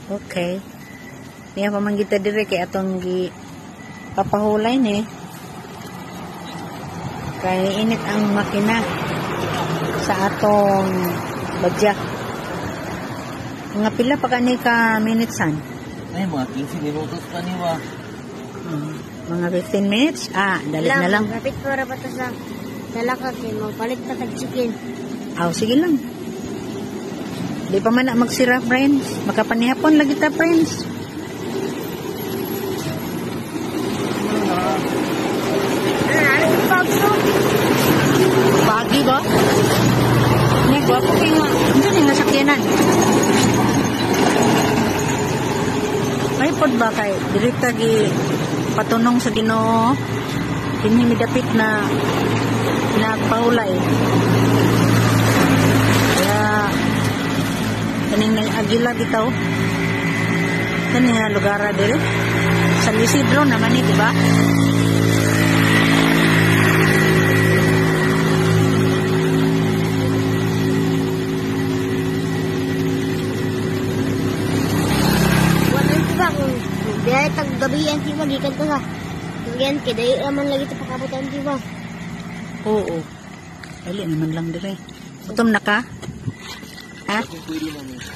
Okay. Niya pa man kita dire kay atong gi papahulay ni. Kay init ang makina sa atong badya. Mga pila pa kani ka minutes han? Ay, mga 15 minutos pa ni ba? Mga 15 minutes? Ah, dali na lang. Rapid para pa to sa talaka kay magpalit pa tag chicken. Aw, sige lang. Di pa man na magsira, friends. Makapanihapon lagi ta, friends. Ano pagso? Pagi ba? Ni, gwapo kay nga. Ano ni nasakyanan? May pod ba kay direkta gi patunong sa Ginoo, dinhi midapit na nagpahulay. Kaya kaning nay agila bitaw. Kani nga lugar dire. San Isidro naman ni, di ba? Wala ba kung biyahe tag gabi ang tiba gikan to sa Cagayan kay dai man lagi ta pakabot ang tiba. Oo. Dali naman lang dire. Gutom na ka? Ha? Kung pwede mami.